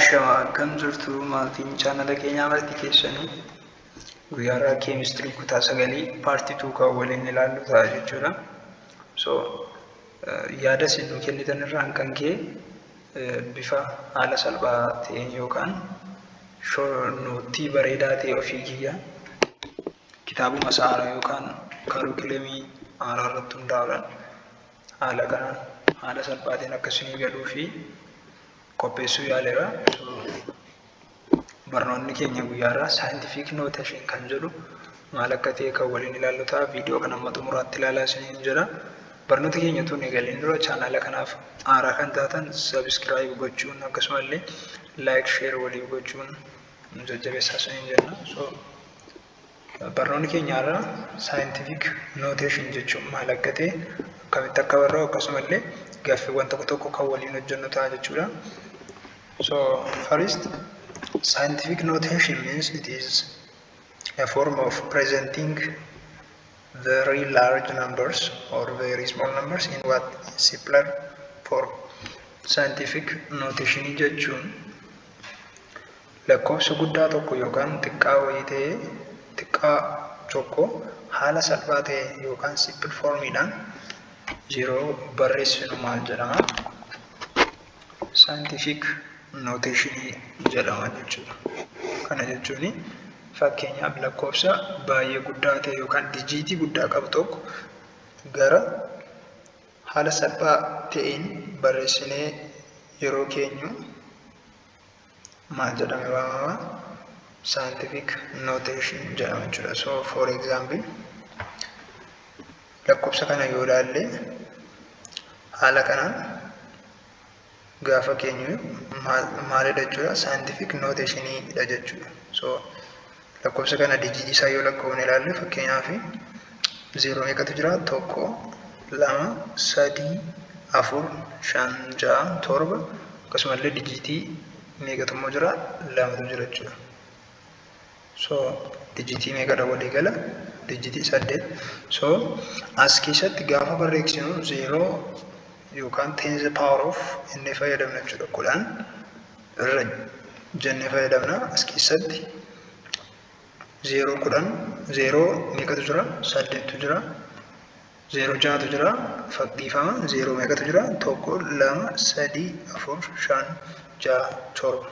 Ashama, akkam jirtu maatiin chaanala keenyaa marti keessanuu? Guyyaa har'aa keemistirii kutaa sagalii part two kan waliin ilaallu ta'a jechuudha. So yaada isin nuu kennitan irraan kan ka'e bifa haala salphaa ta'een yookaan note bareedaa ta'e ofii kiyya kitaabuma isaa haaraa yookaan curriculum haaraa irratti hundaa'uudhaan haala kanaan haala salphaatiin akka isinii galuu fi qopheessuu yaaleera. Barnoonni keenya guyyaa har'aa scientific notation kan jedhu maal akka ta'e kan waliin ilaallu ta'a. Viidiyoo kana amma xumuraatti ilaalaa isiniin jedha. Barnoota keenya tun eegaliin dura chaanala kanaaf haaraa kan taatan subscribe gochuun, akkasumallee like, share waliif gochuun nu jajjabeessaa isiniin jenna. So barnoonni keenya har'aa scientific notation jechuun maal akka ta'e, akkamitti akka barraa'u, akkasumallee gaaffiiwwan tokko tokko kan waliin hojjennu ta'a jechuudha. So first, scientific notation means it is a form of presenting very large numbers or very small numbers in what simpler form. Scientific notation jechuun lakkoofsa guddaa tokko yookaan xiqqaa wayii ta'ee xiqqaa tokko haala salphaa ta'e yookaan simple formiidhaan yeroo barreessinu maal jedhama? Scientific notation jedhama jechuudha. Kana jechuun fakkeenyaaf lakkoofsa baay'ee guddaa ta'e yookaan digit guddaa qabu tokko gara haala salphaa ta'een barreessinee yeroo keenyu maal jedhame waamama? Scientific notation jedhama jechuudha. So for example, lakkoofsa kana yoo ilaalle, haala kanaan gaafa keenyu maalidha jechuudha? Scientific notationiidha jechuudha. So lakkoofsa kana digit isaa yoo lakkoofne ilaalle, fakkeenyaaf zeeroo meeqatu jira? Tokko, lama, sadii, afur, shan, ja'a, torba. Akkasumallee digit meeqatu immoo jira? Lamatu jira jechuudha. So digit meeqadha walii gala? Digit saddeet. So as keessatti gaafa barreessinu zeeroo yookaan ten the power of inni fayyadamna jechuudha. 10 irra jennee fayyadamna. As keessatti zeeroo 10, zeeroo meeqatu jira? Saddeettu jira. Zeeroo ja'atu jira. Dhiifama, zeeroo meeqatu jira? Tokko, lama, sadii, afur, shan, ja'a, torba.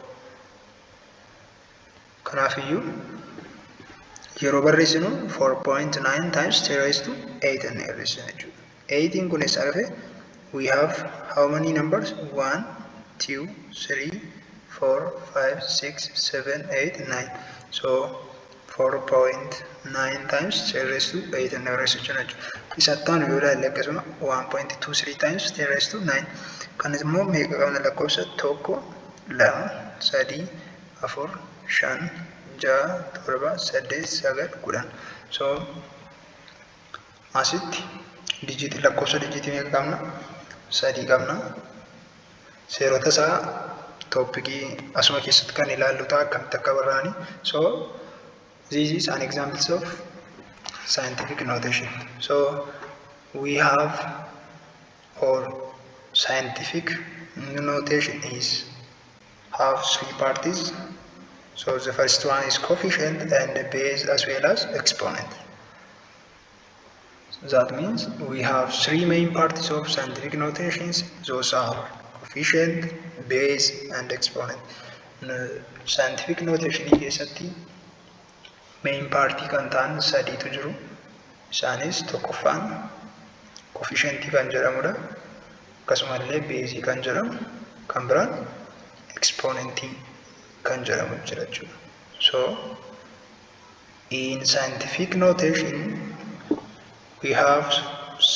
Kanaafiyyuu yeroo barreessinu 4.9 times 10 raised to 8 inni barreessina jechuudha. 8 kun eessaa dhufe? We have how many numbers? 1, 2, 3, 4, 5, 6, 7, 8, 9. So 4.9 times 10 raised to 8 inni barreessu jechuudha. Isa itti yoo ilaalle akkasuma 1.23 times 10 raised to 9. Kanas immoo meeqa qabna lakkoofsa? Tokko, lama, sadii, afur, shan, ja'a, torba, saddeet, sagal, 10. So asitti digit, lakkoofsa digit meeqa qabna? Sadii qabna. Seerota isaa topic asuma keessatti kan ilaallu ta'a, akkamitti akka barraa'ani. So this is an example of scientific notation. So we have or scientific notation is have three parties. So the first one is coefficient and the base as well as exponent. That means we have three main parts of scientific notations. Those are coefficient, base and exponent. Scientific notation keessatti main part kan ta'an sadiitu jiru. Isaanis tokkoffaan coefficient kan jedhamudha. Akkasumallee base kan jedhamu, kan biraan exponent kan jedhamu jira jechuudha. So in scientific notation we have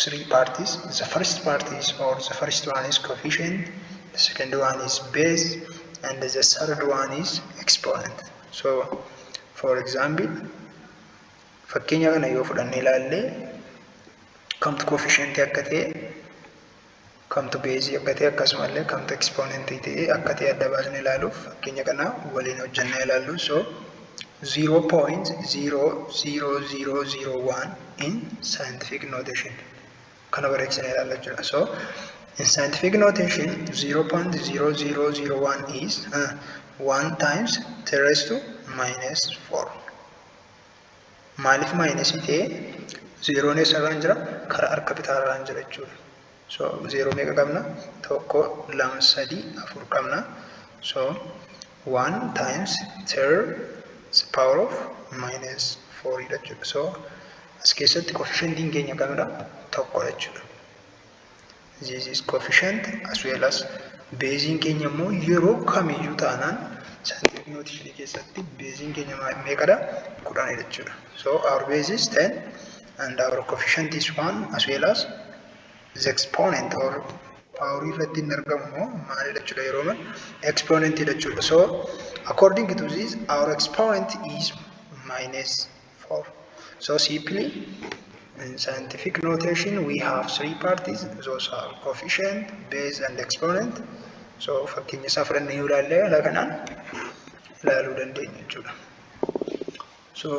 three parties. The first part is or the first one is coefficient, the second one is base, and the third one is exponent. So for example, fakkeenya kana yoo fudhannee ilaalle, kamtu coefficient akka ta'e, kamtu base akka ta'e, akkasumallee kamtu exponent ta'e akka ta'e adda baasnee ilaaluuf fakkeenya kana waliin hojjannee ilaallu. So 0.00001 in scientific notation kana barreessinee ilaalla jechuudha. So in scientific notation 0.0001 is 1 times 10 raised to minus 4. Maaliif minusii ta'e? Zeeroon eessarraan jira? Karaa harka bitaarraan jira jechuudha. So zeeroo meeqa qabna? Tokko, lama, sadii, afur qabna. So 1 times 10 the power of minus 4 dha jechuudha. So as keessatti coefficientiin keenya kamidha? Tokkodha jechuudha. This is coefficient, as well as baseiin keenya immoo yeroo kamiyyuu taanaan scientific notation keessatti baseiin keenya meeqadha? 10dha jechuudha. So our base is 10 and our coefficient is 1, as well as the exponent or power irratti hin argamu immoo maalidha jechuudha yeroo man exponent jechuudha. So according to this, our exponent is minus 4. So simply, in scientific notation we have three parties. Those are coefficient, base and exponent. So fakkeenya isaa fudhannee yoo ilaalle haala kanaan ilaaluu dandeenya jechuudha. So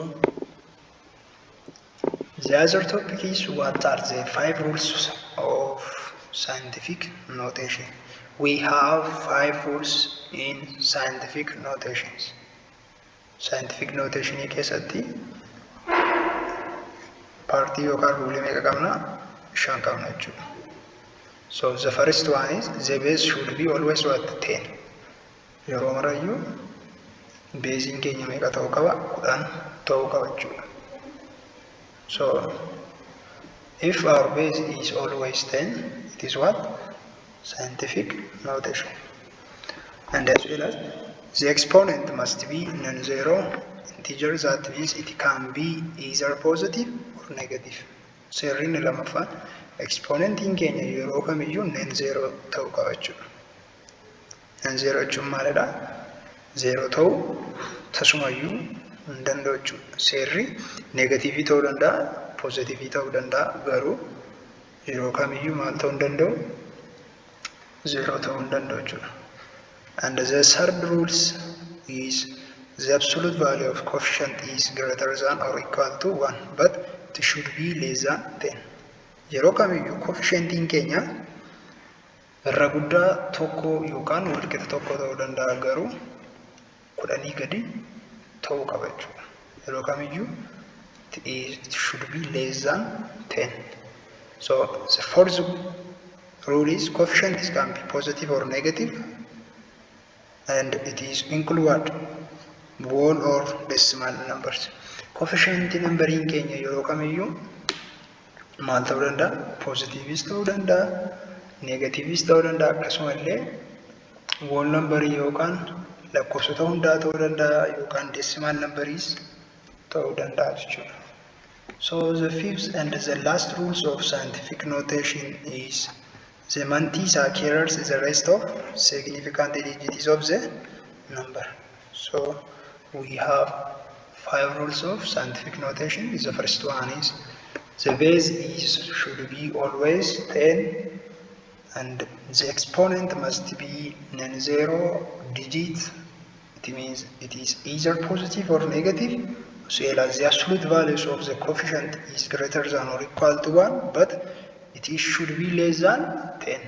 the other topic is, what are the five rules of scientific notation? We have five rules in scientific notations. Scientific notation keessatti partii yookaan ruleii meeqa qabna? Shan qabna jechuudha. So the first one is the base should be always what? 10. Yeroo marayyuu baseiin keenya meeqa ta'uu qaba? 10 ta'uu qaba jechuudha. So if our base is always 10, it is what? Scientific notation. And as well as the exponent must be non-zero integer, that means it can be either positive or negative. Seerri inni lammaffaan exponentiin keenya yeroo kamiyyuu non-zero ta'uu qaba jechuudha. Non-zero jechuun maalidha? Zero ta'uu tasumayyuu hin danda'u jechuudha. Seerri negativeii ta'uu danda'a, positiveii ta'uu danda'a, garuu yeroo kamiyyuu maal ta'uu hin danda'u? Zero ta'uu hin danda'u jechuudha. And the third rules is the absolute value of coefficient is greater than or equal to 1, but it should be less than 10. Yeroo kamiyyuu coefficientiin keenya irra guddaa tokko yookaan walqixa tokko ta'uu danda'a, garuu 10nii gadi ta'uu qaba jechuudha. Yeroo kamiyyuu it should be less than 10. So the fourth rule is coefficients can be positive or negative and it is include whole or decimal numbers. Coefficient numberiin keenya yeroo kamiyyuu maal ta'uu danda'a? Positiveis ta'uu danda'a, negativeis ta'uu danda'a, akkasumallee whole numberii yookaan lakkoofsota hundaa ta'uu danda'a yookaan decimal numberiis ta'uu danda'a jechuudha. So the fifth and the last rules of scientific notation is the mantissa carries the rest of significant digits of the number. So we have five rules of scientific notation. The first one is the base is should be always 10 and the exponent must be non-zero digit. It means it is either positive or negative, as well as the absolute values of the coefficient is greater than or equal to 1, but it is should be less than 10.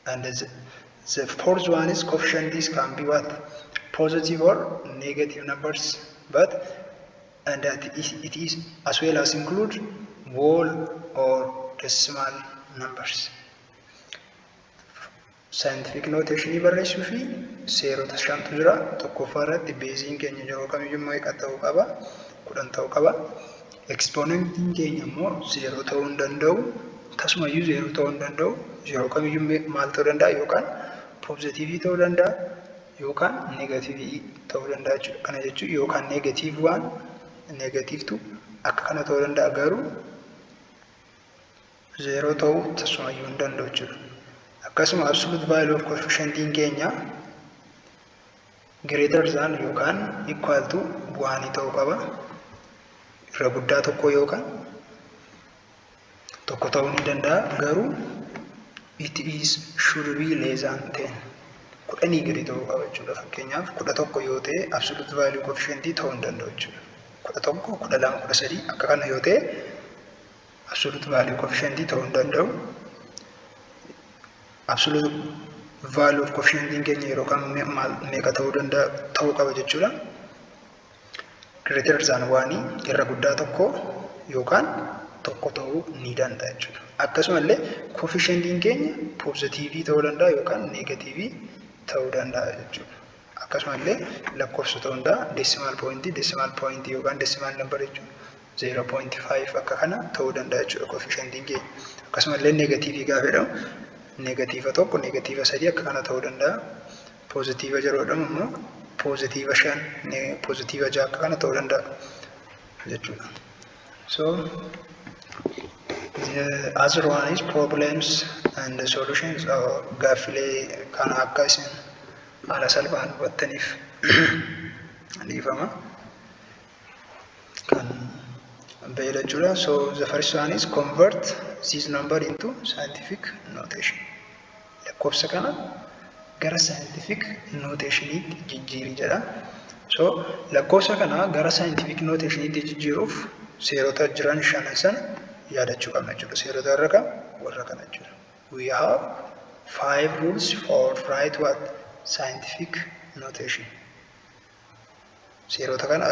And the fourth one is coefficient is can be what? Positive or negative numbers, but and that it is as well as include whole or decimal numbers. Scientific notation barreessuu fi seerota shantu jira. Tokkoffaa irratti baseiin keenya yeroo kamiyyuu meeqa ta'uu qaba? 10 ta'uu qaba. Exponentiin keenya immoo zeeroo ta'uu hin danda'u. Tasumayyuu zeeroo ta'uu hin danda'u. Yeroo kamiyyuu maal ta'uu danda'a? Yookaan positiveii ta'uu danda'a yookaan negativeii ta'uu danda'a jechuudha. Kana jechuun yookaan negative one, negative two akka kana ta'uu danda'a, garuu zeeroo ta'uu tasumayyuu hin danda'u jechuudha. Akkasuma absolute value of coefficientiin keenya greater than yookaan equal to one ta'uu qaba. Irra guddaa tokko yookaan tokko ta'uu ni danda'a, garuu it is should be less than 10. 10nii gadi ta'uu qaba jechuudha. Fakkeenyaaf 11 yoo ta'e absolute value coefficientii ta'uu hin danda'u jechuudha. 11, 12, 13 akka kana yoo ta'e absolute value coefficientii ta'uu hin danda'u. Absolute Value of coefficientiin keenya yeroo kam maal meeqa ta'uu danda'a, ta'uu qaba jechuudha? Greater than one, irra guddaa tokko yookaan tokko ta'uu ni danda'a jechuudha. Akkasumallee coefficientiin keenya positive ta'uu danda'a yookaan negative ta'uu danda'a jechuudha. Akkasumallee lakkoofsota hundaa decimal point yookaan decimal number jechuudha. 0.5 akka kana ta'uu danda'a jechuudha coefficientiin keenya. Akkasumallee negative gaafa jedhamu negative 1, negative 3 akka kana ta'uu danda'a. Positive yeroo jedhamu immoo positive 5, positive 6 akka kana ta'uu danda'a jechuudha. So the other one is problems and the solutions. Gaaffilee kana akka isin haala salphaan hubattaniif, dhiifama. Kan bahedha jechuudha. So the first one is convert this number into scientific notation. Lakkoofsa kana gara scientific notationiitti jijjiiri jedha. So lakkoofsa kana gara scientific notationiitti jijjiiruuf seerota jiran shanan sana yaadachuu qabna jechuudha. Seerota irra kam warra kana jechuudha. We have five rules for write what? Scientific notation. Seerota kana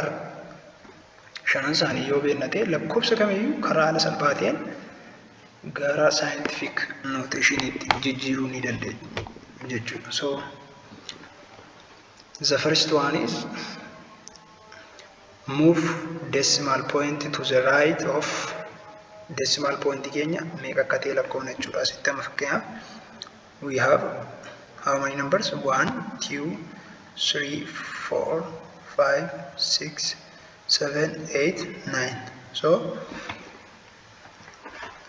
shanan isaanii yoo beekna ta'e, lakkoofsa kamiyyuu karaa haala salphaa ta'een gara scientific notationiitti jijjiiruu ni dandeenya jechuudha. So the first one is move decimal point to the right of decimal point keenya meeqa akka ta'e lakkoofna jechuudha. Asitti amma fakkeenyaaf we have how many numbers? 1, 2, 3, 4, 5, 6, 7, 8, 9. So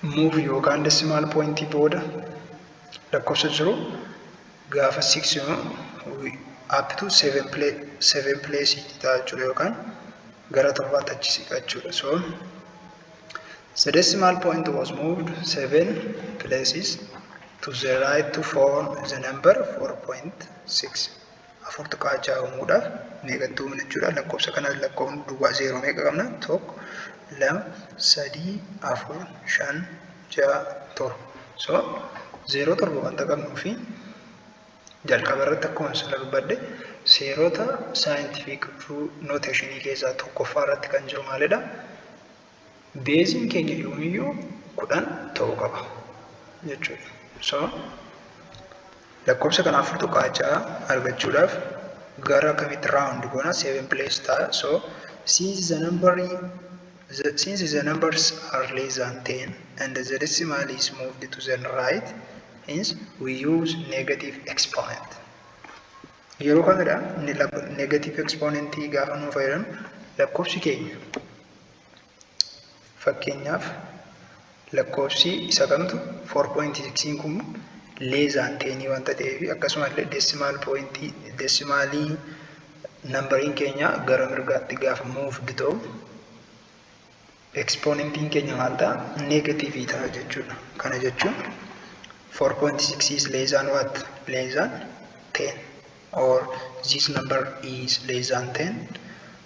move yookaan decimal point booda lakkoofsa jiru gaafa 6 up to 7 place, 7 place ta'a jechuudha, yookaan gara torbaatti achi siqa jechuudha. So the decimal point was moved 7 places to the right to form the number 4.6. 4.6 uumuudhaaf meeqatti uumna jechuudha? Lakkoofsa kana lakkoofni duwwaa zeeroo meeqa qabna? Tokko, lama, sadii, afur, shan, ja'a, torba. So zeeroo torba wanta qabnuu fi jalqaba irratti akkuma sila dubbadhe, seerota scientific notationii keessaa tokkoffaa irratti kan jiru maalidha? Baseiin keenya yoomiyyuu 10 ta'uu qaba jechuudha. So lakkoofsa kana 4.6 argachuudhaaf gara kamitti round goona? Seven place ta'a. So since the numbers are less than 10 and the decimal is moved to the right, hence we use negative exponent. Yeroo kamidha negative exponentii gaafa nuu fayyadamu? Lakkoofsi keenya, fakkeenyaaf lakkoofsi isa kamtu, 4.6 kun less than 10 wanta ta'eef, akkasumallee decimal pointii, decimalii numberiin keenya gara mirgaatti gaafa moved ta'u, exponentiin keenya maal ta'a? Negative ta'a jechuudha. Kana jechuun 4.6 is less than what? Less than 10, or this number is less than 10.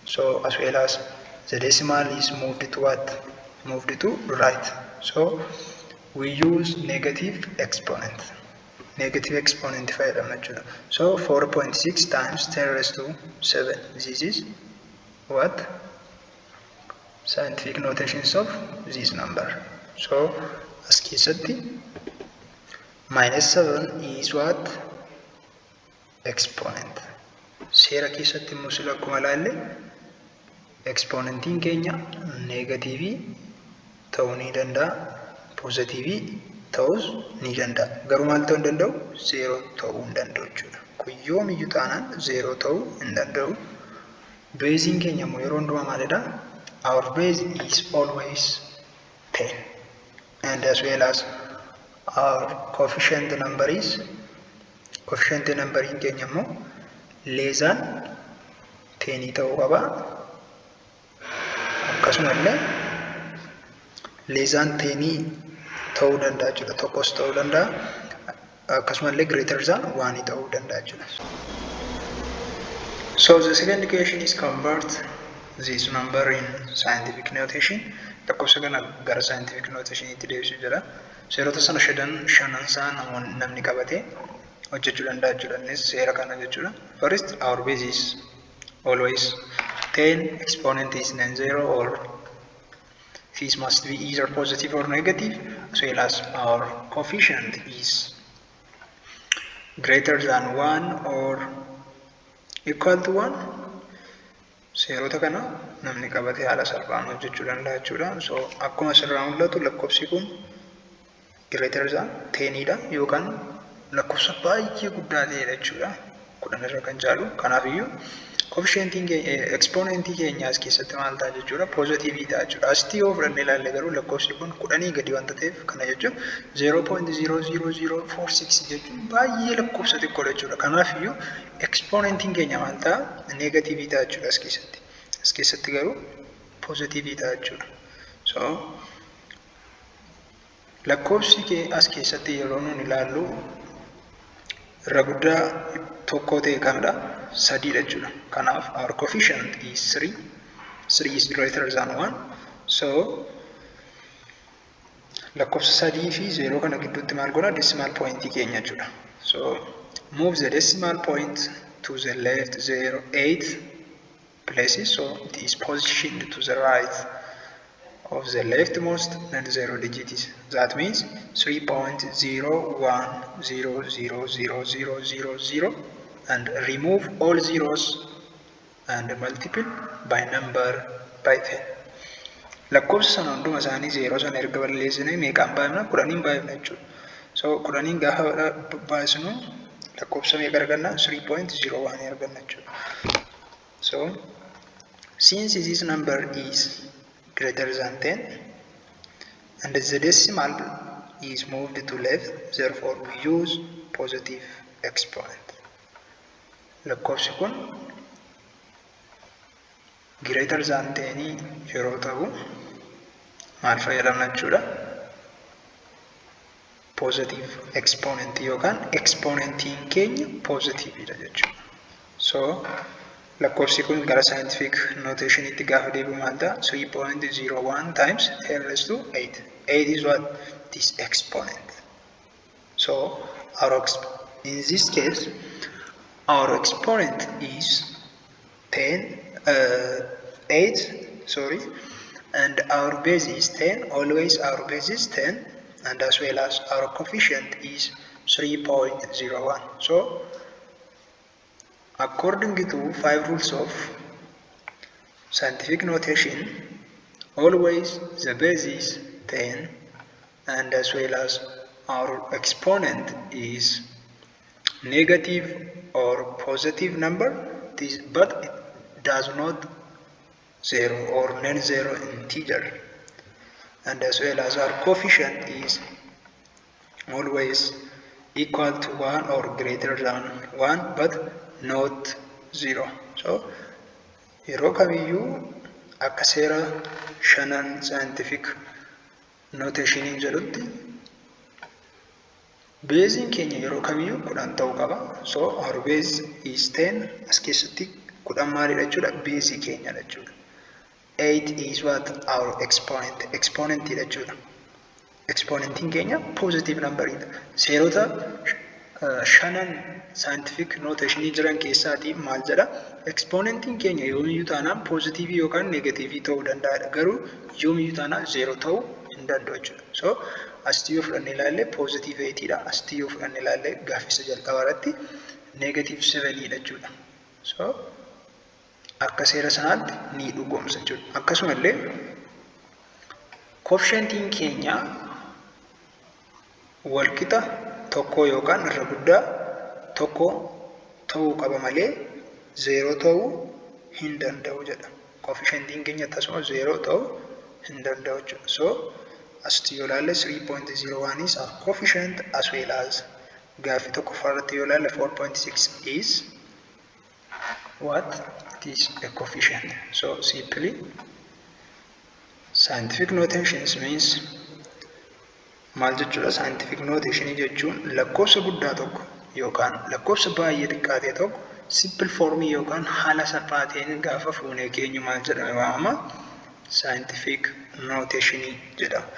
So as well as the decimal is moved to what? Moved to right. So we use negative exponent. Negative exponent fayyadamna jechuudha. So 4.6 times 10 raised to 7. This is what? Scientific notations of this number. So as keessatti minus 7 is what? Exponent. Seera keessatti immoo sila akkuma ilaalle, exponentiin keenya negative ta'uu ni danda'a, positive ta'uus ni danda'a. Garuu maal ta'uu hin danda'u? Zeeroo ta'uu hin danda'u jechuudha. Kun yoomiyyuu taanaan zeeroo ta'uu hin danda'u. Baseiin keenya immoo yeroo hundumaa maalidha? Our base is always 10, and as well as our coefficient number is, coefficient numberiin keenya immoo less than 10 ta'uu qaba. Akkasumallee less than 10 ta'uu danda'a jechuudha. Tokkos ta'uu danda'a. Akkasumallee greater than 1 ta'uu danda'a jechuudha. So the second question is convert this number in scientific notation. Lakkoofsa kana gara scientific notationitti deebisuu jira. Seerota sana shanan isaa namni qabate hojjechuu danda'a jechuudha. Innis seera kana jechuudha. First, our base is always 10, exponent is non-zero or this must be either positive or negative, as well as our coefficient is greater than 1 or equal to 1. Seerota kana namni qabatee haala salphaan hojjechuu danda'a jechuudha. So akkuma asirraa mul'atu, lakkoofsi kun greater than 10 dha yookaan lakkoofsa baay'ee guddaa ta'edha jechuudha. 10 irra kan caalu. Kanaafiyyuu coefficientiin, exponentii keenya as keessatti maal ta'a jechuudha? Positive ta'a jechuudha. Asitti yoo fudhannee ilaalle garuu lakkoofsi kun 10 gadi wanta ta'eef, kana jechuun 0.00046 jechuun baay'ee lakkoofsa xiqqoodha jechuudha. Kanaafiyyuu exponentiin keenya maal ta'a? Negative ta'a jechuudha as keessatti. As keessatti garuu positive ta'a jechuudha. So lakkoofsi as keessatti yeroo nuun ilaallu irra guddaa tokko ta'e kamidha? Sadiidha jechuudha. Kanaaf our coefficient is 3. 3 is greater than 1. So lakkoofsa sadii fi zeeroo kana gidduutti maal godha? Decimal pointii keenya jechuudha. So move the decimal point to the left 0 8 places, so it is positioned to the right of the leftmost non-zero digits. That means 3.010000000 and remove all zeros and multiple by number by 10. Lakkoofsa sana hunduma isaanii zeeroo sana erga balleessinee meeqaan baay'ifna? 10n baay'ifna jechuudha. So 10n gaafa baay'isnu lakkoofsa meeqa arganna? 3.01 arganna jechuudha. So since this number is greater than 10 and the decimal is moved to left, therefore we use positive exponent. Lakkoofsi kun greater than 10 yeroo ta'u maal fayyadamna jechuudha? Positive exponent yookaan exponentiin keenya positiveidha jechuudha. So lakkoofsi kun gara scientific notationitti gaafa deebi'u maal ta'a? 3.01 times 10 raised to 8. 8 is what? This exponent. So our in this case our exponent is 10, 8, sorry, and our base is 10. Always our base is 10, and as well as our coefficient is 3.01. So according to five rules of scientific notation, always the base is 10 and as well as our exponent is negative or positive number this, but it does not zero or non-zero integer, and as well as our coefficient is always equal to 1 or greater than 1 but not 0. So yeroo kamiyyuu akka seera shanan scientific notationiin jedhutti baseiin keenya yeroo kamiyyuu 10 ta'uu qaba. So our base is 10. As keessatti 10 maalidha jechuudha? Baseii keenyadha jechuudha. 8 is what? Our exponent, exponentidha jechuudha. Exponentiin keenya positive numberidha. Seerota shanan scientific notationii jiran keessaatii maal jedha? Exponentiin keenya yoomiyyuu taanaan positive yookaan negative ta'uu danda'adha. Garuu yoomiyyuu taanaan zero ta'uu hin danda'u jechuudha. So asitti yoo fudhanne ilaalle positive 8dha. Asitti yoo fudhanne ilaalle gaaffisa jalqabaa irratti negative 7dha jechuudha. So akka seera sanaatti ni dhugoomsa jechuudha. Akkasumallee coefficientiin keenya walqixa tokko yookaan irra guddaa tokko ta'uu qaba malee zeeroo ta'uu hin danda'u jedha. Coefficientiin keenya tasuma zeeroo ta'uu hin danda'u jechuudha. So asitti yoo ilaalle 3.01 is our coefficient, as well as gaaffii tokkoffaa irratti yoo ilaalle 4.6 is what? It is a coefficient. So simply, scientific notations means maal jechuudha? Scientific notation jechuun lakkoofsa guddaa tokko yookaan lakkoofsa baay'ee xiqqaa ta'e tokko simple formii yookaan haala salphaa ta'een gaafa fuunee keenyu maal jedhame waamama? Scientific notation jedhama.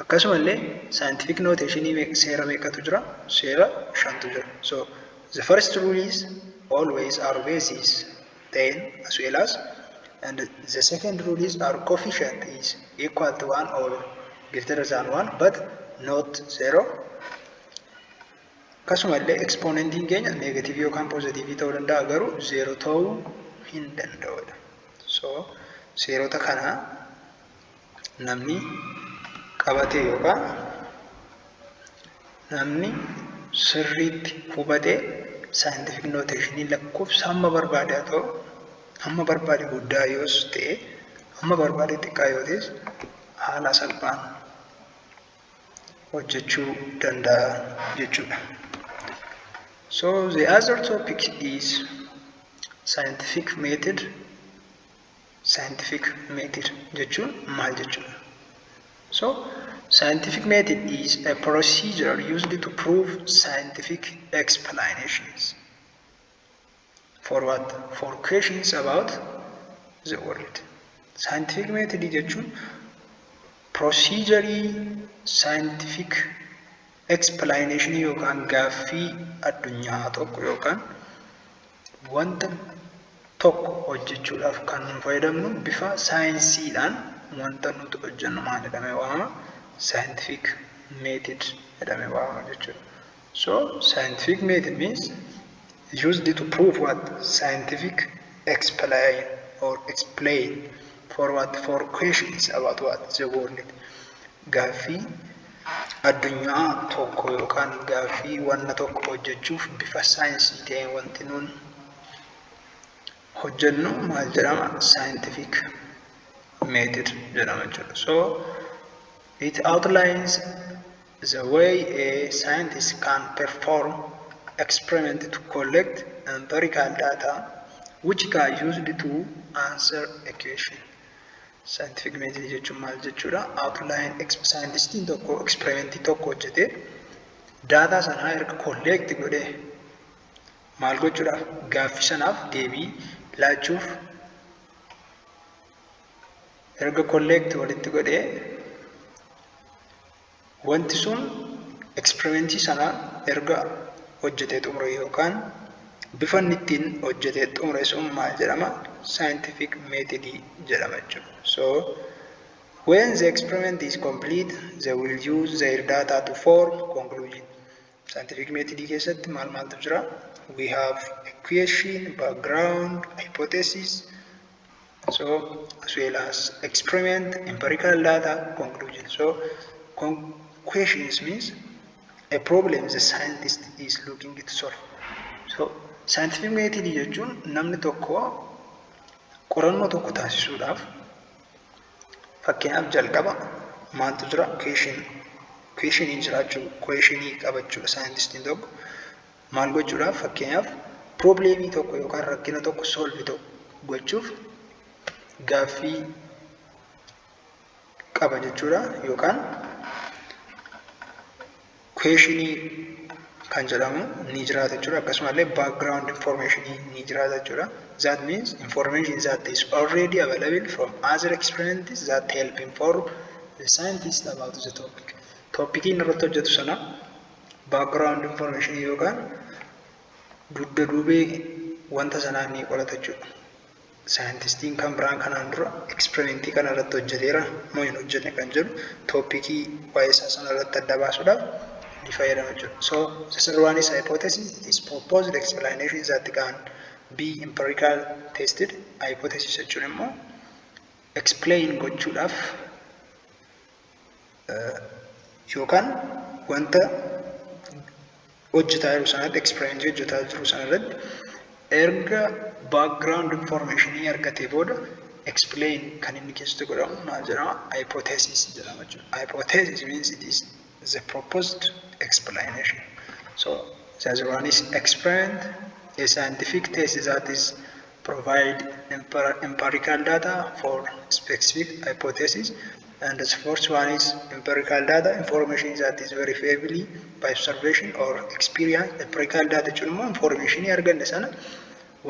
Akkasumallee scientific notation seera meeqatu jira? Seera shantu jira. So The first rule is always our base is 10 as well as, and the second rule is our coefficient is equal to 1 or greater than 1 but not 0. Akkasumallee exponentiin keenya negative yookaan positive ta'uu danda'a, garuu 0 ta'uu hin danda'udha. So seerota kana namni qabatee yookaan namni sirriitti hubatee scientific notationii lakkoofsa hamma barbaade haa ta'u, hamma barbaade guddaa yoos ta'e, hamma barbaade xiqqaa yoo ta'es, haala salphaan hojjechuu danda'a jechuudha. So the other topic is scientific method. Scientific method jechuun maal jechuudha? So scientific method is a procedure used to prove scientific explanations. For what? For questions about the world. Scientific method jechuun procedure scientific explanation yookaan gaaffii addunyaa tokko yookaan wanta tokko hojjechuudhaaf kan nu fayyadamnu, bifa saayinsiidhaan wanta nuti hojjennu maal jedhamee waamama? Scientific method jedhamee waamama jechuudha. So scientific method means used to prove what? Scientific explain or explain for what? For questions about what? The world. Gaaffii addunyaa tokko yookaan gaaffii wanna tokko hojjechuuf bifa saayinsii ta'een wanti nuun hojjennu maal jedhama? Scientific method jedhama jechuudha. So it outlines the way a scientist can perform experiment to collect empirical data which can used to answer a question. Scientific method jechuun maal jechuudha? Outline, scientistiin tokko experimentii tokko hojjetee daataa sanaa erga collect godhee maal gochuudhaaf? Gaaffii sanaaf deebii laachuuf erga collect walitti godhee, wanti sun experimentii sana erga hojjetee xumure yookaan bifa inni ittiin hojjetee xumure sun maal jedhama? Scientific method jedhama jechuudha. So when the experiment is complete, they will use their data to form conclusion. Scientific method keessatti maal maaltu jira? We have equation, background, hypothesis, so as well as experiment, empirical data, conclusion. So questions means a problem the scientist is looking to solve. So scientific method jechuun namni tokko qorannoo tokko taasisuudhaaf, fakkeenyaaf, jalqaba maaltu jira? Question, questioniin jiraachuu, questionii qabachuudha. Scientistiin tokko maal gochuudhaaf? Fakkeenyaaf, problemii tokko yookaan rakkina tokko solve tokko gochuuf gaaffii qaba jechuudha, yookaan questionii kan jedhamu ni jiraata jechuudha. Akkasumallee background information ni jiraata jechuudha. That means information that is already available from other experiments that help inform the scientist about the topic. Topicii inni irratti hojjetu sana background information yookaan dugda duubee wanta sanaa ni qorata jechuudha. Saayintistiin kan biraan kanaan dura experimentii kana irratti hojjeteera moo hin hojjenne kan jedhu topicii waa'ee isaa sana irratti adda baasuudhaaf ni fayyadama jechuudha. So the third one is hypothesis. It is proposed explanation that can be empirical tested. Hypothesis jechuun immoo explain gochuudhaaf yookaan wanta hojjetaa jiru sanatti, experimentii hojjetaa jiru sanarratti erga background informationii argatee booda explain kan inni keessatti godhamu maal jedhama? Hypothesis jedhama jechuudha. Hypothesis means it is the proposed explanation. So the other one is experiment, a scientific test that is provide empirical data for specific hypothesis. And the fourth one is empirical data, information that is verifiably by observation or experience. Empirical data jechuun immoo information arganne sana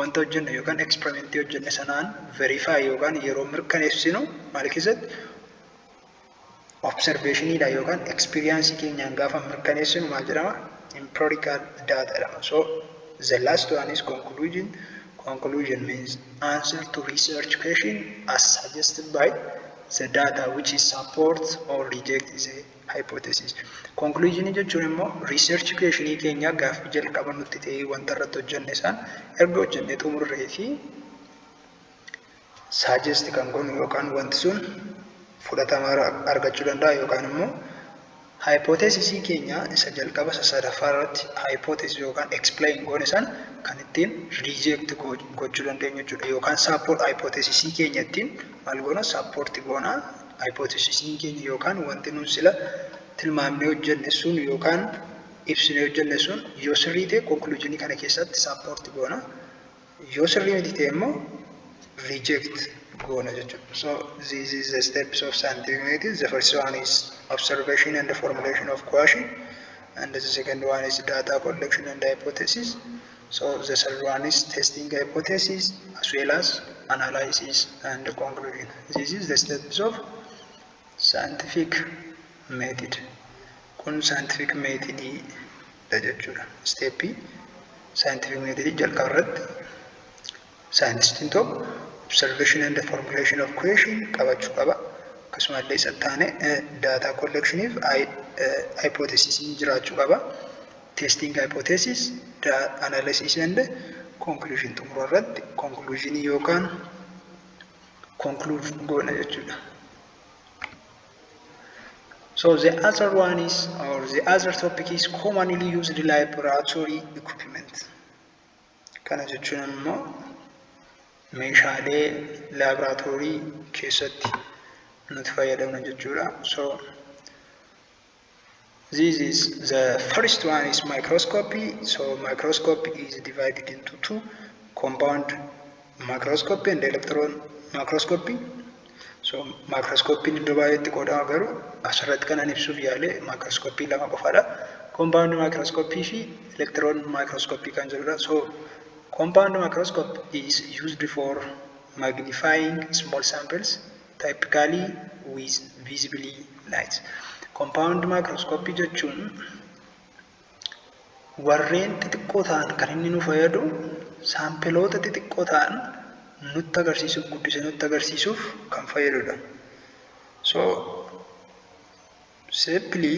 wanta hojjenne yookaan experimentii hojjenne sanaan verify yookaan yeroo mirkaneessinu, maal keessatti, observationiidha yookaan experience keenyaan gaafa mirkaneessinu maal jedhama? Empirical data jedhama. So The last one is conclusion. Conclusion means answer to research question as suggested by the data, which is support or reject the hypothesis. Conclusion jechuun immoo research questionii keenya gaaffii jalqaba nutti ta'ee wanta irratti hojjenne isaan erga hojjennee xumurree fi suggest kan goonu yookaan wanti sun fudhatama argachuu danda'a yookaan immoo hypothesisii keenya isa jalqaba isa sadaffaa irratti hypothesis yookaan explain goone san kan ittiin reject gochuu dandeenyu jechuudha. Yookaan support hypothesisii keenya ittiin maal goona? Support goona. Hypothesisiin keenya yookaan wanti nun sila tilmaamnee hojjenne sun yookaan ibsinee hojjenne sun yoo sirrii ta'e, conclusionii kana keessatti support goona. Yoo sirrii miti ta'e immoo reject goona jechuudha. So this is the steps of scientific method. The first one is observation and the formulation of question, and the second one is data collection and hypothesis. So the third one is testing hypothesis as well as analysis and conclusion. This is the steps of scientific method. Kun scientific method dha jechuudha. Stepii scientific method jalqaba irratti scientistiin tokko observation and the formulation of question qabachuu qaba. Akkasumallee isa taane data collectioniif hypothesis jiraachuu qaba. Testing hypothesis, analysis and conclusion. Xumura irratti conclusion yookaan conclude goona jechuudha. So the other one is, or the other topic is, commonly used laboratory equipment. Kana jechuun immoo meeshaalee laaboraatoorii keessatti nuti fayyadamnu jechuudha. So this is the first one is microscopy. So microscopy is divided into two: compound microscopy and electron microscopy. So microscopy iddoo baay'eetti qoodama, garuu asirratti kanan ibsuuf yaale microscopy lama qofaadha. Compound microscopy fi electron microscopy kan jedhudha. So compound microscope is used for magnifying small samples, typically with visibly light. Compound microscopy jechuun warreen xixiqqoo ta'an kan inni nu fayyadu saampiloota xixiqqoo ta'an nutti agarsiisuuf, guddisee nutti agarsiisuuf kan fayyadudha. So simply,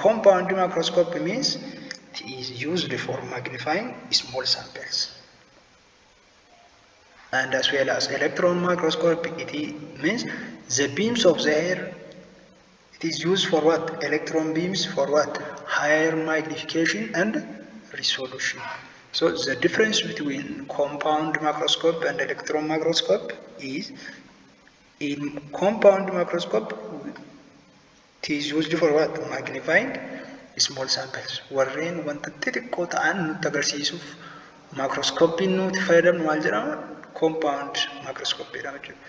compound microscope means it is used for magnifying small samples. And as well as electron microscope, it means the beams of the air. It is used for what? Electron beams for what? Higher magnification and resolution. So the difference between compound microscope and electron microscope is, in compound microscope it is used for what? Magnifying small samples. Warreen wanta xixiqqoo ta'an nutti agarsiisuuf microscopiin nuti fayyadamnu maal jedhama? Compound microscope jedhama jechuudha.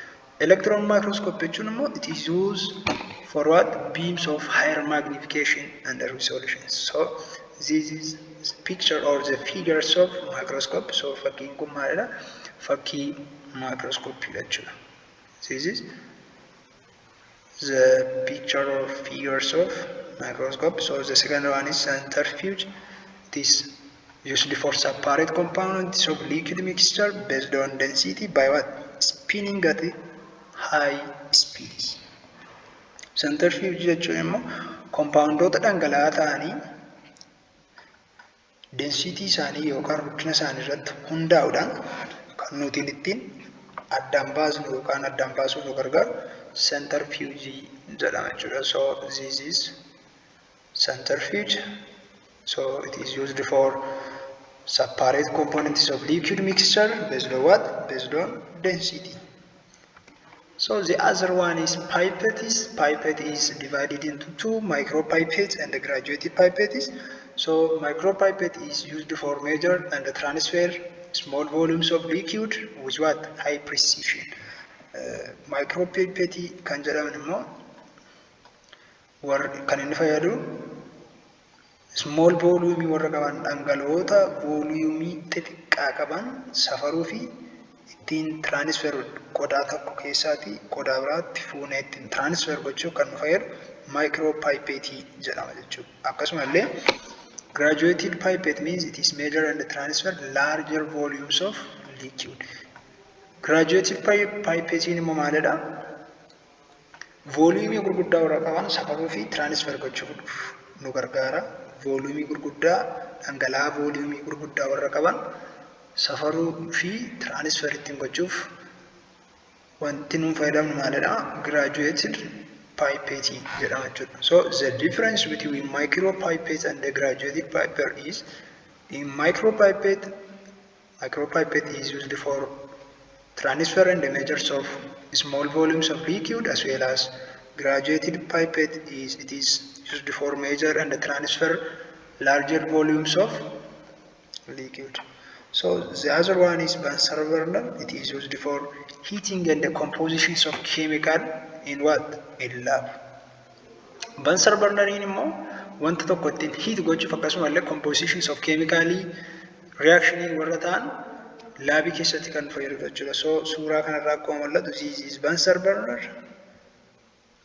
Electron microscope jechuun immoo it is used for what? Beams of higher magnification and resolution. So this is picture or the figures of microscope. So fakkiin kun maalidha? Fakkii microscope jechuudha. This is the picture or figures of microscope. So the second one is centrifuge. It is used for separate components of liquid mixture based on density by what? Spinning at high speeds. Centrifuge jechuun immoo compoundoota dhangala'aa ta'anii density isaanii yookaan rukkina isaanii irratti hundaa'uudhaan kan nuti ittiin addaan baasnu yookaan addaan baasuuf nu gargaaru centrifuge jedhama jechuudha. So this is centrifuge. So it is used for separate components of liquid mixture based on what? Based on density. So the other one is pipettes. Pipette is divided into two: micropipettes and the graduated pipettes. So micropipette is used for measure and transfer small volumes of liquid with what? High precision. Micropipette kan jedhaman immoo warra kan inni fayyadu small volume warra qaban, dhangala'oota volume xixiqqaa qaban safaruu fi ittiin transfer qodaa tokko keessaatii qodaa biraatti fuunee ittiin transfer gochuuf kan nu fayyadu micropipette jedhama jechuudha. Akkasumallee Graduated pipette means it is measure and transfer larger volumes of liquid. Graduated pipettiin immoo maalidha? Volumeii gurguddaa warra qaban safaruu fi transfer gochuuf nu gargaara. Volumeii gurguddaa, dhangala'aa volumeii gurguddaa warra qaban safaruu fi transfer ittiin gochuuf wanti nuun fayyadamnu maalidha? Graduated pipette jedhama jechuudha. So the difference between micropipette and the graduated pipette is, in micropipette, micropipette is used for transfer and the measures of small volumes of liquid, as well as graduated pipette is it is used for measure and transfer larger volumes of liquid. So the other one is Bunsen burner. It is used for heating and the compositions of chemical in what? In lab. Bunsen burneriin immoo wanta tokko ittiin heat gochuuf, akkasumallee compositions of chemicalii reactionii warra ta'an labii keessatti kan fayyadu jechuudha. So suuraa kanarraa akkuma mul'atu, this is Bunsen burner.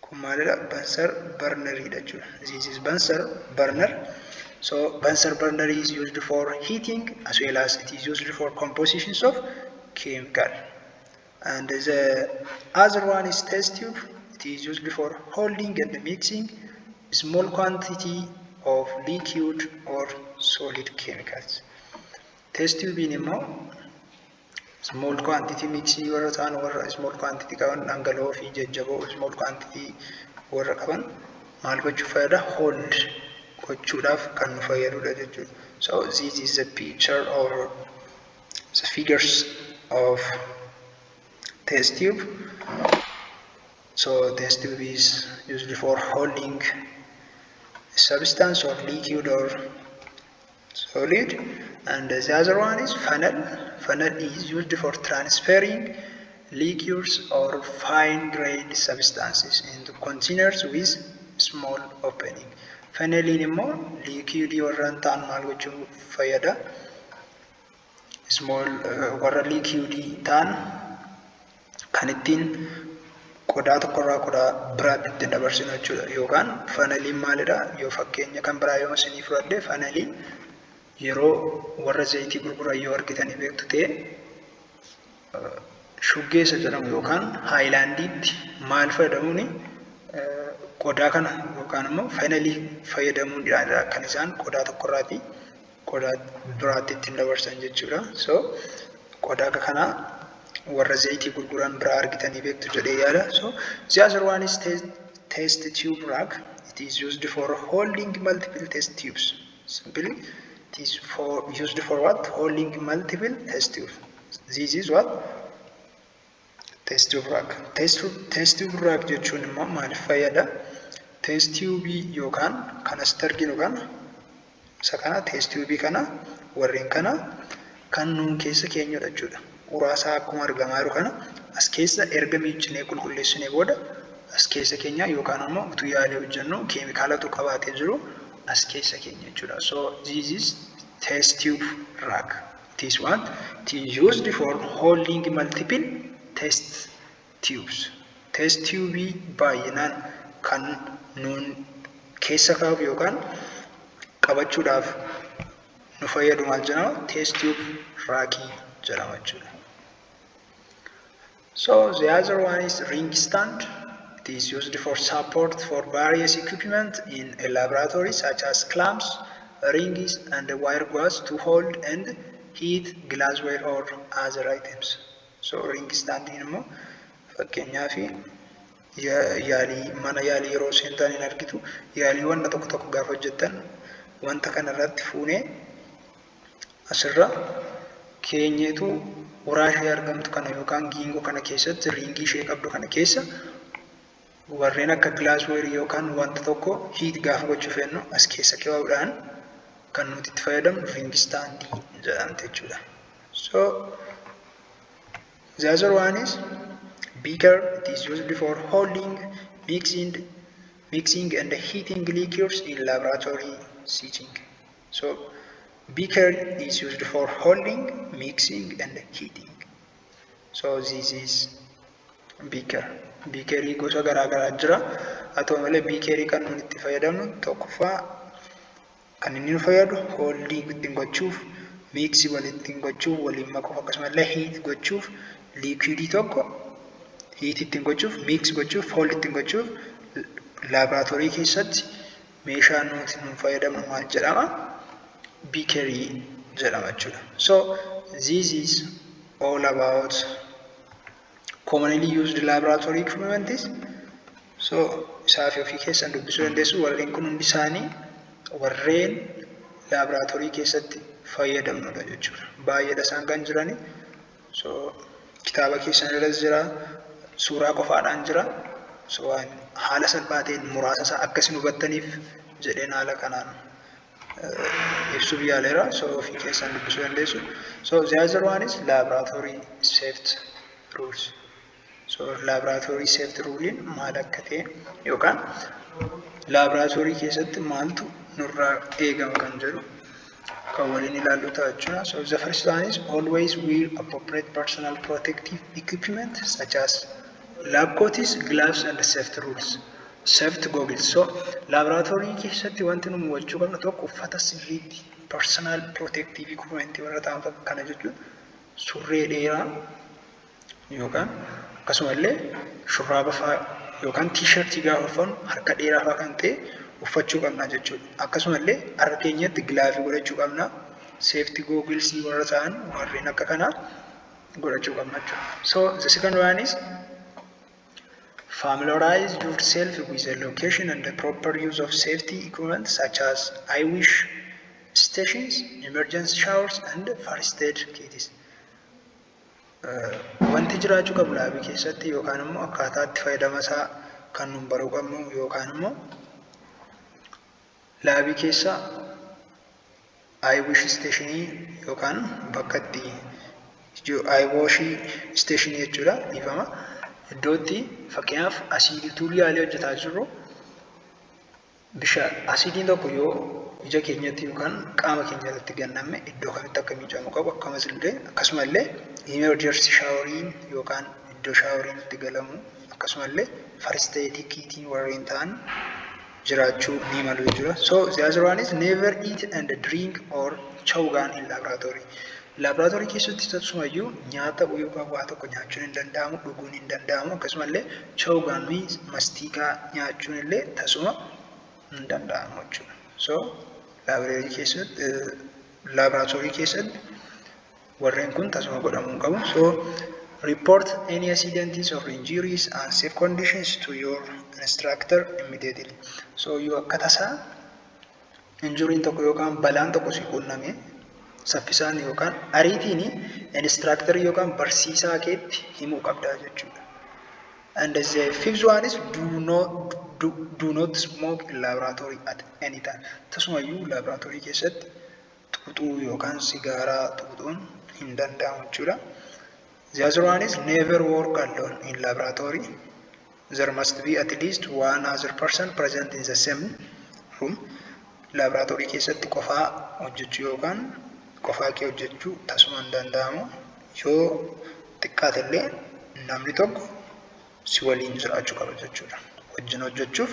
Kun maalidha? Bunsen burneriidha jechuudha. This is Bunsen burner. So Bunsen burner is used for heating as well as it is used for compositions of chemical. And the other one is test tube. It is used for holding and mixing small quantity of liquid or solid chemicals. Test tubein immoo small quantity mixii warra ta'an, warra small quantity qaban, dhangala'oo fi jajjaboo small quantity warra qaban maal gochuuf fayyada? Hold gochuudhaaf kan nu fayyadudha jechuudha. So this is the picture or the figures of test tube. So test tube is used for holding a substance or liquid or solid. And the other one is funnel. Funnel is used for transferring liquids or fine grained substances into containers with small opening. Funneliin immoo liquidii warreen ta'an maal gochuu fayyada? Small warra liquidii ta'an kan ittiin qodaa tokkorraa qodaa biraatti ittiin dabarsinu jechuudha. Yookaan funneliin maalidha? Yoo fakkeenya kan biraa yoo isinii fudhadhe, funnelii yeroo warra zayitii gurguran yoo argitanii beektu ta'e, shuggeessa jedhamu yookaan haayilaandiitti maal fayyadamuuni, qodaa kana yookaan immoo funnelii fayyadamuudhaan kan isaan qodaa tokkorraatii qodaa biraatti ittiin dabarsan jechuudha. So qodaa akka kanaa warra zayitii gurguran biraa argitanii beektu jedhee yaada. So the other one is test tube rack. It is used for holding multiple test tubes. Simply, it is for used for what? Holding multiple test tubes. This is what? Test tube rack. Test tube rack jechuun immoo maaliif fayyada? Test tube yookaan kan asitti arginu kana, isa kana, test tube kana, warreen kana kan nuun keessa keenyudha jechuudha. Uraasaa akkuma argamaa jiru kana as keessa erga miiccinee qulqulleessinee booda as keessa keenya, yookaan immoo utuu yaalii hojjennu keemikaalatu qabaatee jiru as keessa keenya jechuudha. So this is test tube rack. It is what? It is used for holding multiple test tubes. Test tube baay'inaan kan nuun keessa kaa'uuf yookaan qabachuudhaaf nu fayyadu maal jedhama? Test tube rackii jedhama jechuudha. So the other one is ring stand. It is used for support for various equipment in a laboratory, such as clamps, rings and wire gauze to hold and heat glassware or other items. So ring stand immoo fakkeenyaaf yaalii, mana yaalii yeroo seentan hin argitu, yaalii wanta tokko tokko gaafa hojjettan wanta kana irratti fuunee asirra keenyeetu uraa ishee argamtu kana yookaan giingoo kana keessatti, ringii ishee qabdu kana keessa warreen akka glassware yookaan wanta tokko heat gaafa gochuu fennu as keessa kaa'uudhaan kan nuti itti fayyadamnu ring standii jedhamte jechuudha. So the other one is beaker. It is used for holding, mixing and heating liquids in laboratory setting. So beaker is used for holding, mixing and heating. So this is beaker. Beakerii gosa garaa garaa jira. Haa ta'u malee, beakerii kan nuti itti fayyadamnu tokkoffaa Kan inni nu fayyadu hold ittiin gochuuf, mix walitti gochuuf, waliin makuuf, akkasumallee heat gochuuf, liquidii tokko heat ittiin gochuuf, mix gochuuf, hold ittiin gochuuf laaboraatoorii keessatti meeshaan nuti nu fayyadamnu maal jedhama? Beakerii jedhama jechuudha. So this is all about commonly used laboratory equipment. So isaa fi ofii keessan dubbisuu dandeessu. Warreen kun hundi isaanii warreen laaboraatoorii keessatti fayyadamnudha jechuudha. Baay'eedha isaan kan jirani. So kitaaba keessan irras jira, suuraa qofaadhaan jira. So waan haala salphaa ta'een muraasa isaa akka isin hubattaniif jedheen haala kanaan ibsuuf yaaleera. So ofii keessan dubbisuu dandeessu. So the other one is laboratory safety rules. So laboratory safety rulein maal akka ta'e yookaan laaboraatoorii keessatti maaltu nurraa eegama kan jedhu kan waliin ilaallu ta'a jechuudha. So the first one is always wear appropriate personal protective equipment such as lab coats, gloves and safety rules. Safety goggles. So laaboraatoorii keessatti wanti nu hubachuu qabnu tokko uffata sirriitti personal protective equipment warra ta'an kana jechuun surree dheeraa yookaan akkasumallee shurraaba fa'aa yookaan T-shirtii gaafa uffannu harka dheeraa fa'aa kan ta'e uffachuu qabna jechuudha. Akkasumallee harka keenyatti gloveii godhachuu qabna. Safety gogglesii warra ta'an warreen akka kanaa godhachuu qabna jechuudha. So the second one is familiarize yourself with the location and the proper use of safety equipment such as eyewash stations, emergency showers and first aid kits. Wanti jiraachuu qabu laabii keessatti yookaan immoo akkaataa itti fayyadama isaa kan nun baruu qabnu yookaan immoo laabii keessa eyewash stationii yookaan bakka itti eyewashii stationii jechuudha, dhiifama. Iddoo itti fakkeenyaaf asiidii yaalii hojjetaa jirru, bishaan asiidiin tokko yoo ija keenyatti yookaan qaama keenya irratti ganname iddoo kamitti akka miicamuu qabu, akkasumallee emergency showeriin yookaan iddoo showeriin itti galamu, akkasumallee first aid kitiin warreen ta'an jiraachuu ni malu jechuudha. So the other one is never eat and drink or chew gum in laboratory. Laaboraatoorii keessatti tasumayyuu nyaata yookaan waa tokko nyaachuun hin danda'amu, dhuguun hin danda'amu, akkasumallee chew gum means mastiikaa nyaachuun illee tasuma hin danda'amu jechuudha. So laaboraatoorii keessatti warreen kun tasuma godhamuu hin qabu. So report any accidents or injuries and unsafe conditions to your instructor immediately. So yoo akka tasaa injuriin tokko yookaan balaan tokko si qunname, saffisaan yookaan ariitiin instructor yookaan barsiisaa keetti himuu qabdaa jechuudha. And the fifth one is do not smoke in laboratory at any time. Tasumayyuu laaboraatoorii keessatti xuuxuu yookaan sigaaraa xuuxuun hin danda'amu jechuudha. The other one is never work alone in laboratory. There must be at least one other person present in the same room. Laaboraatoorii keessatti qofaa hojjechuu yookaan qofaa kee hojjechuu tasuma hin danda'amu. Yoo xiqqaate illee namni tokko si waliin jiraachuu qaba jechuudha. Wajjin hojjechuuf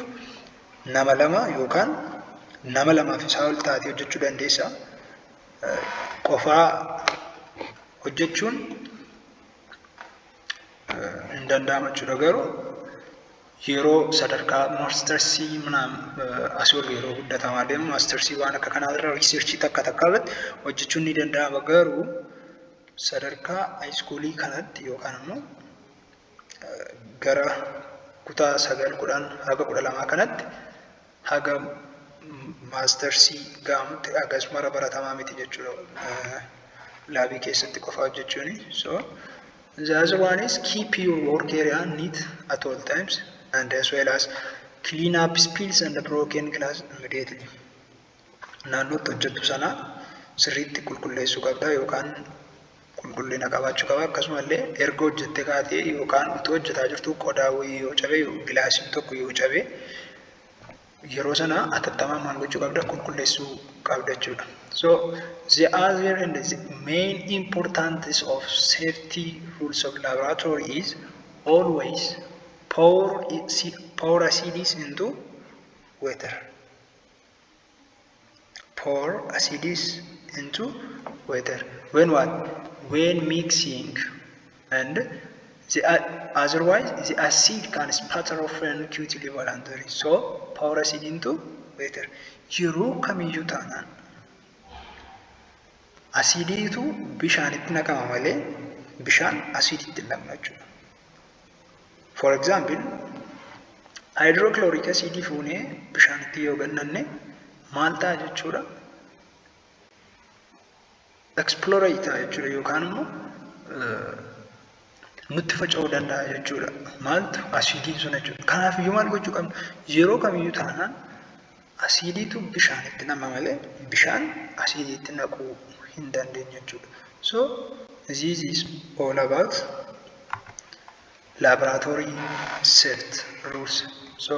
nama lama yookaan nama lamaaf isaa ol taatee hojjechuu dandeessa. Qofaa hojjechuun hin danda'amu jechuudha. Garuu yeroo sadarkaa mastersii asii ol yeroo guddatamaa deemu, mastersii waan akka kanaa irra researchii takka takka irratti hojjechuun ni danda'ama. Garuu sadarkaa high schoolii kanatti yookaan immoo gara kutaa 9, 10 haga 12 kanatti, haga mastersii ga'amutti hagas mara baratamaa miti jechuudha. Laabii keessatti qofa hojjechuuni. So the other one is keep your work area neat at all times and as well as clean up spills and broken glass immediately. Naannootti hojjettu sana sirriitti qulqulleessuu qabda yookaan qulqullina qabaachuu qaba. Akkasumallee erga hojjettee kaatee yookaan utuu hojjetaa jirtu qodaa wayii yoo cabe, gilaasiin tokko yoo cabe, yeroo sana atattamaan maal gochuu qabda? Qulqulleessuu qabda jechuudha. So the other and the main importance of safety rules of laboratory is always pour acids into water. Pour acids into water. When what? When mixing, and the otherwise the acid can spatter off and quickly voluntarily. So pour acid into water. Yeroo kamiyyuu taanaan asiidiitu bishaanitti naqama malee bishaan asiiditti hin naqnu jechuudha. For example, hydrochloric acid fuunee bishaanitti yoo gannanne maal ta'a jechuudha? Explode ta'a jechuudha yookaan immoo nutti faca'uu danda'a jechuudha. Maaltu? Asiidiin sun jechuudha. Kanaaf iyyuu maal gochuu qabna? Yeroo kamiyyuu taanaan asiidiitu bishaanitti nama malee bishaan asiidiitti naquu hin dandeenyu jechuudha. So this is all about laboratory safety rules. So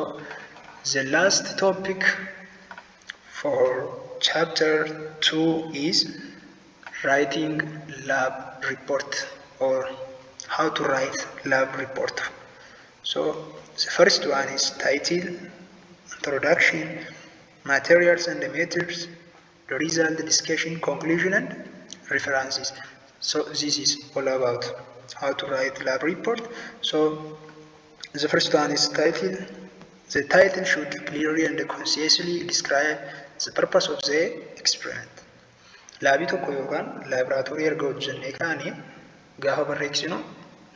the last topic for chapter 2 is writing lab report or how to write lab report. So the first one is title, introduction, materials and methods, the result, discussion, conclusion and references. So this is all about how to write lab report. So the first one is title. The title should clearly and concisely describe the purpose of the experiment. Laabii tokko yookaan laaboraatoorii erga hojjennee kaanee gaafa barreessinu,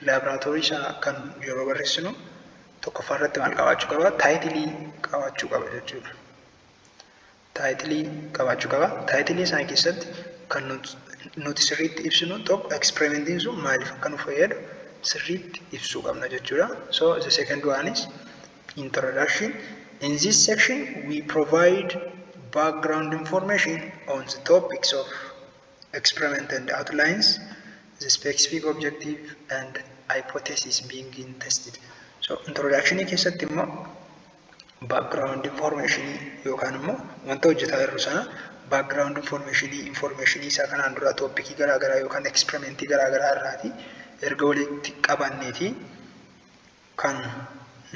laaboraatoorii sana kan yeroo barreessinu, tokkoffaa irratti maal qabaachuu qaba? Titleii qabaachuu qaba jechuudha. Titleii qabaachuu qaba. Titleii sana keessatti kan nuti sirriitti ibsinu tokko eksperimentiin sun maaliif akka nu fayyadu sirriitti ibsuu qabna jechuudha. So the second one is introduction. In this section we provide background information on the topics of experiment and outlines the specific objective and hypothesis being tested. So introduction keessatti immoo background information yookaan immoo wanta hojjetaa jirru sana background information isaa kanaan dura topicii garaagaraa yookaan experimentii garaagaraa irraati erga walitti qabanneeti kan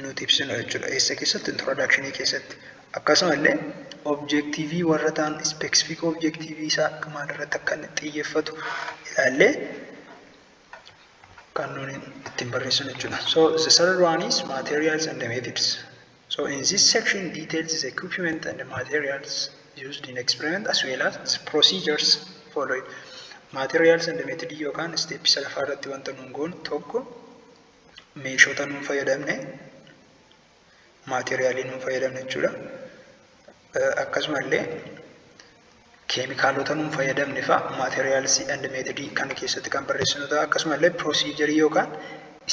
nuti ibsinu jechuudha. Eessa keessatti? Introduction keessatti. Akkasumallee objectiveii warra ta'an, specific objectiveii isaa maalirratti akka inni xiyyeeffatu ilaallee kan nuti ittiin barreessinu jechuudha. So the third one is materials and the methods. So in this section details the equipment and the materials used in experiment as well as the procedures followed. Materials and the method yookaan step sadaffaa irratti wanta nuun goonu tokko meeshota nuun fayyadamne, materialii nuun fayyadamne jechuudha. Akkasumallee keemikaalota nuun fayyadamne fa'a materials and method kana keessatti kan barreessinu ta'a. Akkasumallee procedure yookaan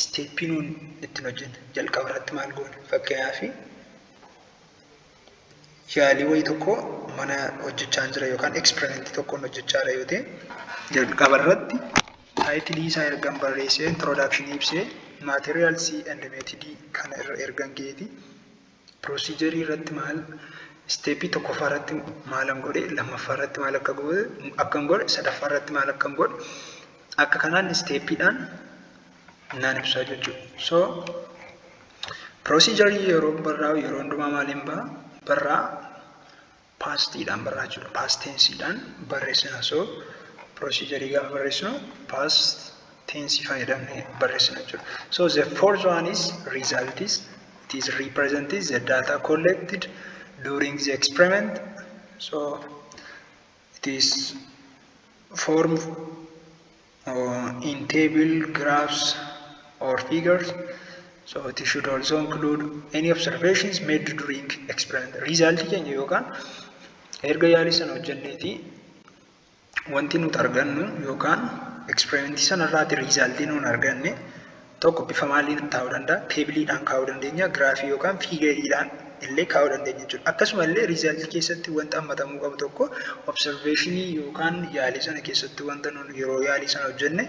stepii nuun ittiin hojjenne, jalqaba irratti maal goone. Fakkeenyaaf, yaalii wayii tokko mana hojjechaa jira yookaan experimentii tokkoon hojjechaa jira yoo ta'e, jalqaba irratti titleii isaa ergan barreessee, introductionii ibsee, materials and method kana irra ergan geeti, procedure irratti maal, stepii tokkoffaa irratti maalan godhe, lammaffaa irratti maal akka godhe akkan godhe, sadaffaa irratti maal akkan godhe, akka kanaan stepiidhaan naan ibsaa jechuudha. So procedure yeroo barraa'u yeroo hundumaa maaliin ba'a barraa? Pastiidhaan barraa jechuudha. Past tenseiidhaan barreessina. So procedure gaafa barreessinu past tense fayyadamnee barreessina jechuudha. So the fourth one is result. Is it is represented the data collected during the experiment. So it is form in table, graphs or figures. So it should also include any observations made during experiment. Result keenya yookaan erga yaalii sana hojjenneeti wanti nuti argannu yookaan experimentii sanarraati resultii nuun arganne tokko bifa maaliin taa'uu danda'a? Tableiidhaan kaa'uu dandeenya, graphii yookaan figureiidhaan illee kaa'uu dandeenya jechuudha. Akkasuma illee resultii keessatti wanta hammatamuu qabu tokko observationii yookaan yaalii sana keessatti wanta nuun yeroo yaalii sana hojjenne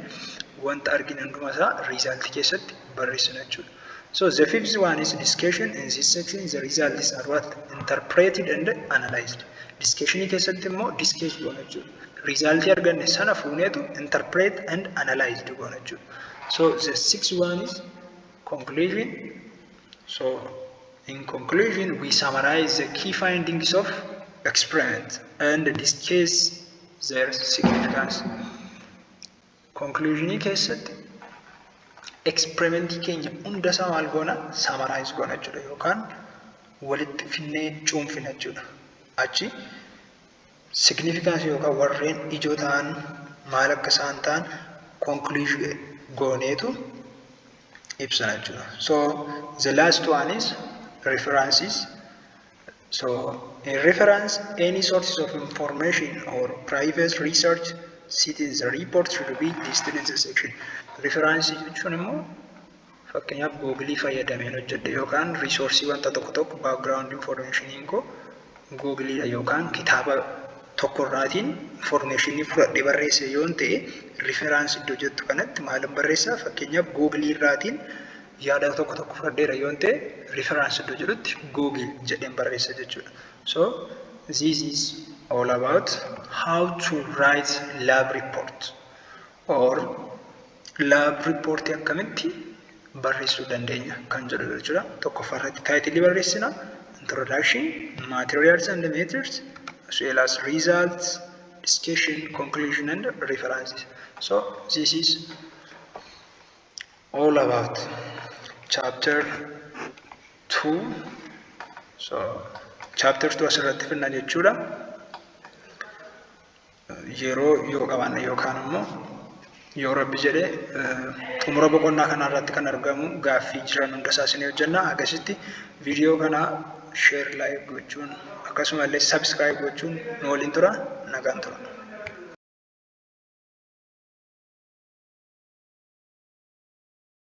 wanta arginu hunduma isaa resultii keessatti barreessina jechuudha. So the fifth one is discussion. In this section the results are what? Interpreted and analyzed. Discussionii keessatti immoo discuss goona jechuudha. Resultii arganne sana fuuneetu interpret and analyzed goona jechuudha. So the sixth one is conclusion. So in conclusion we summarize the key findings of experiment and discuss their significance. Conclusionii keessatti experimentii keenya hundasaa maal goona? Summarize goona jechuudha yookaan walitti finnee cuunfina jechuudha. Achi significance yookaan warreen ijoo ta'an maal akka isaan ta'an conclusion gooneetu ibsina jechuudha. So the last one is references. So in reference, any sources of information or previous research cited in the report should be listed in the section. Reference jechuun immoo fakkeenyaaf Googleii fayyadameen hojjedhe yookaan resourceii wanta tokko tokko, background informationiin koo Googleiidha yookaan kitaaba tokkorraatiin informationii fudhadhee barreesse yoon ta'e, reference iddoo jettu kanatti maalin barreessaa? Fakkeenyaaf Googleii irraatiin yaada tokko tokko fudhadheera yoon ta'e, reference iddoo jedhutti Google jedheen barreessa jechuudha. So this is all about how to write lab report or lab report akkamitti barreessuu dandeenya kan jedhu jechuudha. Tokkoffaa irratti titleii barreessina, introduction, materials and methods, as well as results, discussion, conclusion and references. So this is all about chapter 2. So chapter 2 asirratti finna jechuudha. Yeroo yoo qabaanne yookaan immoo yoo Rabbi jedhee xumura boqonnaa kanaa irratti kan argamu gaaffii jiran hunda isaa isinii hojjenna. Akkasitti viidiyoo kana share, like gochuun akkasumallee subscribe gochuun nu waliin tura. Nagaan tura.